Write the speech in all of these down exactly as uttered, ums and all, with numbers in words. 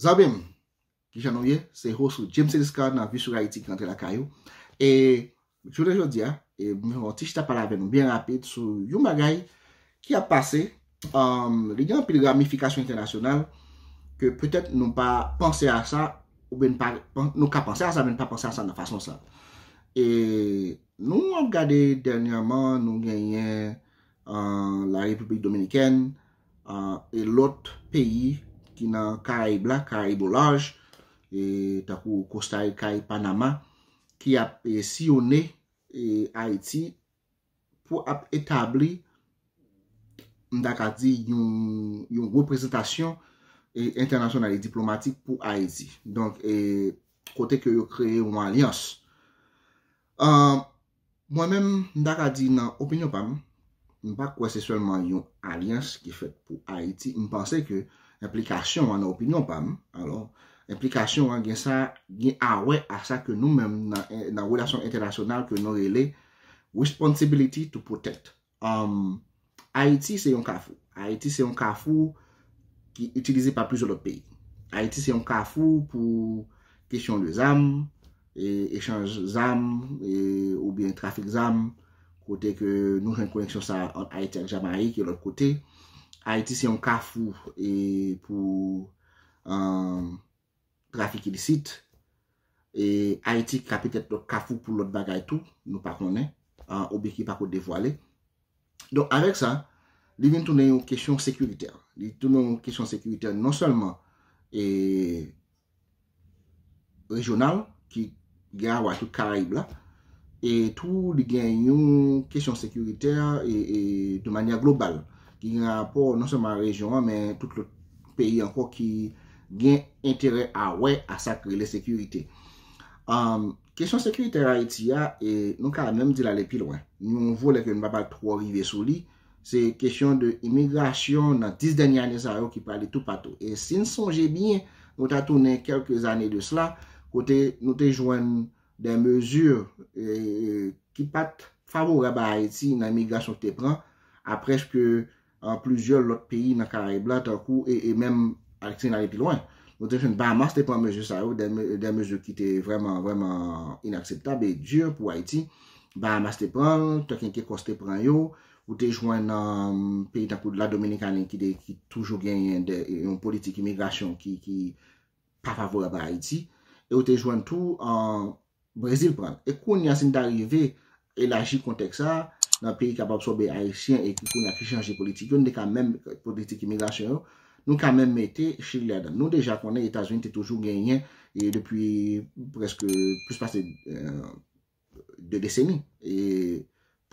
Zanmi m, kijan nou ye? Se host ou James Eliscar nan Vi sou Ayiti ki rantre lakay ou. E jounen jodi a, e, mwen fè yon ti chita pale avè nou byen rapid sou yon bagay ki ap pase. Um, li gen anpil ramifikasyon entènasyonal ke petèt nou pa panse a sa, oubyen nou pa, nou ka panse a sa, men nou pa panse a sa nan fason sa. E nou ap gade dènyèman, nou genyen uh, la Repiblik Dominikèn, uh, e lòt peyi ki nan Karayib la, Karayib o laj, e tankou Kosta Rika e Panama, ki ap e, siyone e, Ayiti pou ap etabli, m ta ka di, yon, yon reprezantasyon e, entènasyonal e diplomatik pou Ayiti. Donk, e, kote ke yo kreye yon alyans. Uh, Mwen menm, m ta ka di nan opinyon pa m, m pa kwè se sèlman yon alyans ki fèt pou Ayiti. M panse ke enplikasyon an, nan opinyon pa m, alò, enplikasyon an gen sa, gen a wè a sa ke nou menm nan, nan relasyon entènasyonal ke nou rele responsibility to protect. Um, Ayiti se yon kafou. Ayiti se yon kafou ki itilize pa plizyè lòt peyi. Ayiti se yon kafou pou kesyon de zam, e, echanj zam, e, oubyen trafik zam, kote ke nou jwenn koneksyon sa ant Ayiti ak Jamayik e lòt kote. Ayiti se yon kafou e, pou um, trafik ilisit. E Ayiti ka petèt lòt kafou pou lòt bagay tou, nou pa konnen, uh, oubyen ki pako devwale. Donk, avèk sa, li vin tounen yon kesyon sekiritè. Li tounen yon kesyon sekiritè non sèlman e, rejyonal, ki gen a wè tout Karayib la, e tou li gen yon kesyon sekiritè e, e de manyè global, ki gen rapò non sèlman a rejyon an, men tout lòt peyi ankò ki gen enterè a wè a sa k rele sekirite. Um, kesyon sekiritè Ayiti a, e nou ka menm di l ale pi lwen. Yon volè ke nou pa pral twò rive sou li, se kesyon de imigrasyon nan dis dènye ane sa yo ki prale toupatou. E si n sonje byen, nou ta tounen kèlke zane de sela, kote nou te jwenn de mezi e, ki pa t favorab a Ayiti nan imigrasyon ki te pran, aprèske an plizyè lòt peyi nan Karayib la, tankou, e, e menm Ayiti n ale pi lwen. Nou te jwenn Bahamas te pran mezi sa yo, de, de mezi ki te vrèman, vrèman inakseptab e di pou Ayiti. Bahamas te pran, tankou Kekòs te pran yo, ou te jwenn um, peyi tankou la Dominikani ki, te, ki toujou genyen de, yon politik imigrasyon ki, ki pa favorab a Ayiti, e ou te jwenn tou an Brezil pran l. E kounye a, si n ta rive elaji kontèks sa a, nan peyi k ap absòbe Ayisyen e ki kounye a ki chanje politik yo, nou te ka menm politik imigrasyon yo, nou ka menm mete Chili ladan. Nou deja konnen Etazini te toujou genyen, e depi prèske plis pase, euh, de deseni, e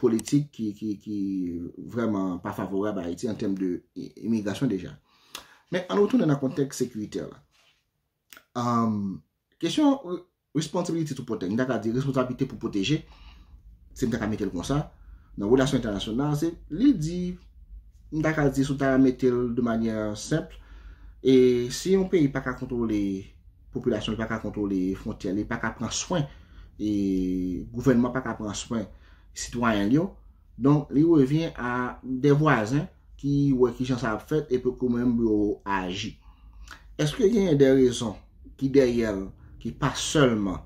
politik ki, ki, ki vrèman pa favorab a Ayiti an tèm de i-, imigrasyon deja. Men ann retounen nan kontèks sekiritè la. Um, kesyon re-, responsibility to protect, m ta ka di responsablite pou pwoteje, si m ta ka mete l konsa, nan relasyon entènasyonal, se, li di, m ta ka di, si w ta mete l de manyè senp, e si yon peyi pa ka kontwole popilasyon, li pa ka kontwole fwontyè, li pa ka pran swen, e gouvènman pa ka pran swen sitwayen l yo, donk, li revyen a de vwazen ki wè kijan sa ap fèt e pou yo menm yo aji. Èske genyen de rezon ki dèyè l, ki pa sèlman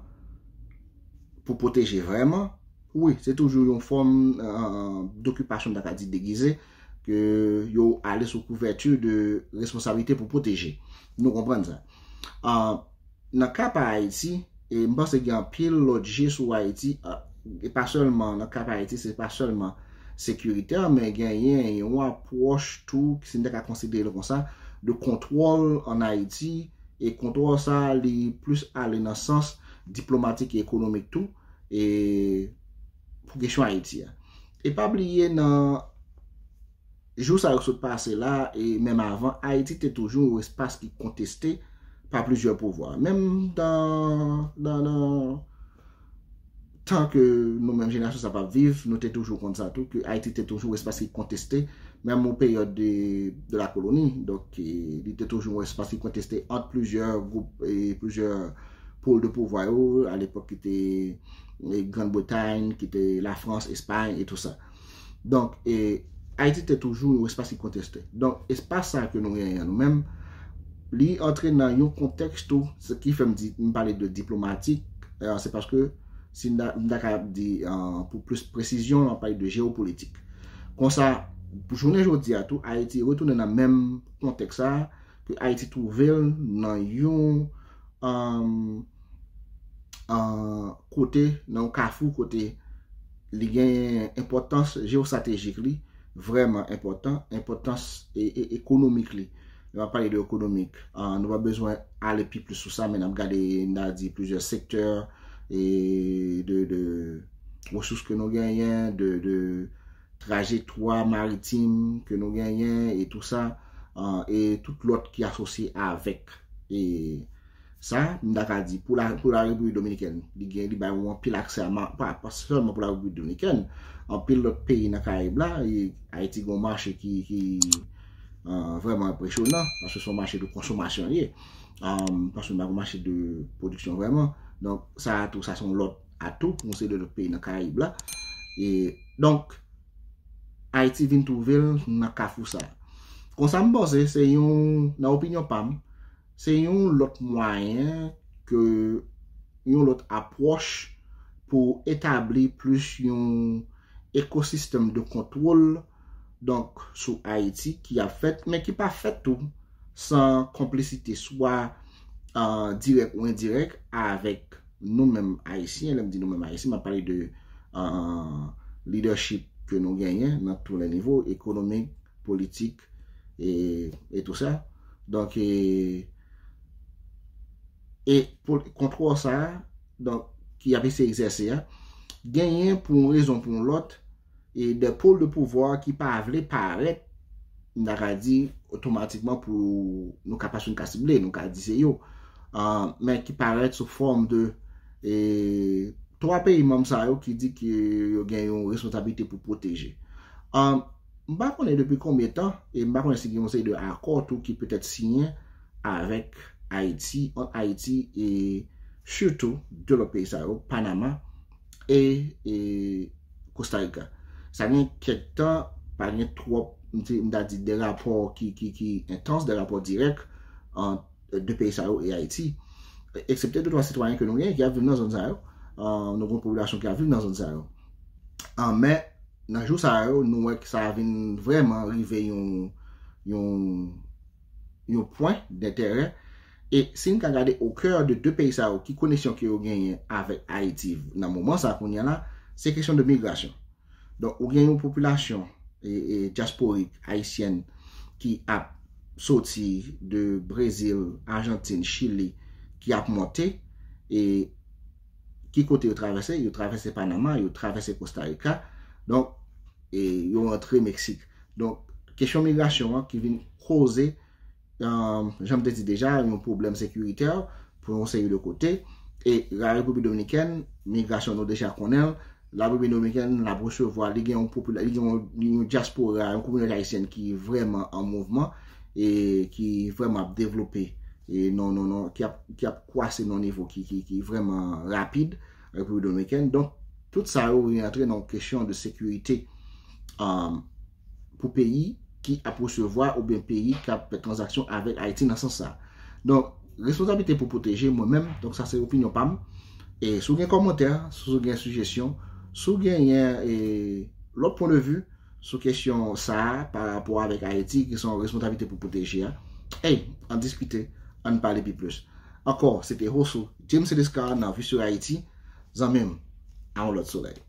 pou pwoteje vrèman? Wi, se toujou yon fòm, euh, dokipasyon, m ta ka di degize, ke yo ale sou kouvèti de responsablite pou pwoteje. Nou konprann sa. Euh, nan ka pa Ayiti, e m panse gen anpil lòt je sou Ayiti, a, e pa sèlman nan ka pa Ayiti, se pa sèlman sekiritè, men genyen yon apwòch tou, si n ta ka konsidere l konsa, de kontwòl ann Ayiti, e kontwòl sa, li plis ale nan sans diplomatik e ekonomik tou, e pou kesyon Ayiti a. E pa bliye nan jou sa yo sot pase la, e menm avan, Ayiti te toujou yon espas ki konteste pa plizyè pouvwa. Menm dan, dan, dan tan ke nou menm jenerasyon sa p ap viv, nou te toujou konn sa tou, ke Ayiti te toujou yon espas ki konteste, menm o peryòd de, de la koloni. Donk, e, li te toujou yon espas ki konteste ant plizyè gwoup e plizyè pol de pouvwa yo, alepòk ki te, e, Grann Bretay, ki te Lafrans, Espay e tou sa. Donk, e, Ayiti te toujou yon espas ki konteste. Donk, espas sa ke nou genyen an nou menm, Li antre nan yon kontèks tou, se ki fè m di, m pale de diplomatik, eh, se paske si m ta, m ta kapab di, eh, pou plis presizyon, m ap pale de jewopolitik. Konsa, pou jounen jodi a tou, Ayiti retounen nan menm kontèks sa, ke Ayiti twouve l nan yon, eh, eh, kote, nan yon kafou kote li gen enpòtans jewostratejik li, vrèman enpòtan, enpòtans e, e, ekonomik li. Lè m ap pale de ekonomik, ah, nou pa bezwen ale pi plis sou sa, men n ap gade, n a di plizyè sektè e de, de resous ke nou genyen, de, de trajektwa maritim ke nou genyen e tou sa, ah, e tout lòt ki asosye avèk. E sa, m ta ka di, pou la, pou la Repiblik Dominikèn, li gen, li bay yon anpil aksè a ma-, pa, pa sèlman pou la Repiblik Dominikèn, anpil lòt peyi nan Karayib la, e Ayiti gen yon mache ki, ki, ah, vrèman enpresyonan, paske se yon mache de konsomasyon li ye. Ah, paske nou pa gen mache de pwodiksyon vrèman. Donk, sa a tou, sa se yon lòt atou pou yon seri de lòt peyi nan Karayib la. E, donk, Ayiti vin twouve l nan kafou sa. Konsa m panse, se yon, nan opinyon pa m, se yon lòt mwayen ke yon lòt apwòch pou etabli plis yon ekosistèm de kontwòl, donk, sou Ayiti ki ap fèt, men ki pa fèt tou san konplisite swa, ah, dirèk ou endirèk avèk nou menm Ayisyen. Lè m di nou menm Ayisyen, m ap pale de, ah, leadership ke nou genyen nan tou lè nivo, ekonomik, politik, e, e tou sa. Donk, e, e pou kontwòl sa a, donk, ki ap eseye egzèse a, genyen pou yon rezon, pou yon lòt, e de pòl de pouvwa ki pa vle parèt, m ta ka di, otomatikman pou nou ka, paske nou ka sible, nou ka di se yo. Ah, men ki parèt sou fòm de, e, twa peyi manm sa yo ki di ke yo gen yon responsablite pou pwoteje. Ah, m pa konnen depi konbyen tan, e m pa konnen si gen yon seri de akò tou ki petèt siyen avèk Ayiti, ant Ayiti e sitou de lòt peyi sa yo, Panama e, e Costa Rica. Sa gen kèk tan, pa gen twòp, m te, m ta di, de rapò ki, ki, ki entans, de rapò dirèk ant de peyi sa yo e Ayiti. Eksepte de twa sitwayen ke nou gen ki ap viv nan zòn sa yo. Ah, nou gen yon popilasyon ki ap viv nan zòn sa yo. Ah, men, nan jou sa yo, nou wè ke sa vin vrèman rive yon, yon, yon pwen denterè. E si n ka gade o kè de de peyi sa yo, ki koneksyon ke yo genyen avèk Ayiti nan moman sa kounye a la, se kesyon de migrasyon. Donk, ou gen yon popilasyon, e, e, dyasporik ayisyèn ki ap soti de Brezil, Ajantin, Chili, ki ap monte, e ki kote yo travèse? Yo travèse Panama, yo travèse Costa Rica. Donk, e yo rantre Meksik. Donk, kesyon migrasyon an ki vin koze, um, jan m te di deja, yon pwoblèm sekiritè pou yon seri de kote. E la Repiblik Dominikèn, migrasyon nou deja konnen l. La Repiblik Dominikèn, l ap resevwa, li gen yon popila-, li gen yon, yon dyaspora, yon kominote ayisyèn ki vrèman an mouvman e ki vrèman ap devlope. E non, non, non, ki ap, ki ap kwase nan yon nivo ki, ki, ki vrèman rapid, Repiblik Dominikèn. Donk, tout sa yo rantre nan yon kesyon de sekirite, um, pou peyi ki ap resevwa oubyen peyi k ap fè tranzaksyon avèk Ayiti nan sans sa. Donk, responsablite pou pwoteje mwen menm, donk sa se opinyon pa m. E si w gen kòmantè, si w gen sijesyon, si w genyen, e, lòt pwen de vi sou kesyon sa a pa rapò avèk Ayiti, ki se yon responsablite pou pwoteje a, ey, ann diskite, ann pale pi plis. Ankò, se te host ou, James Eliscar nan Vue sur Haïti, zanmi m, a yon lòt solèy.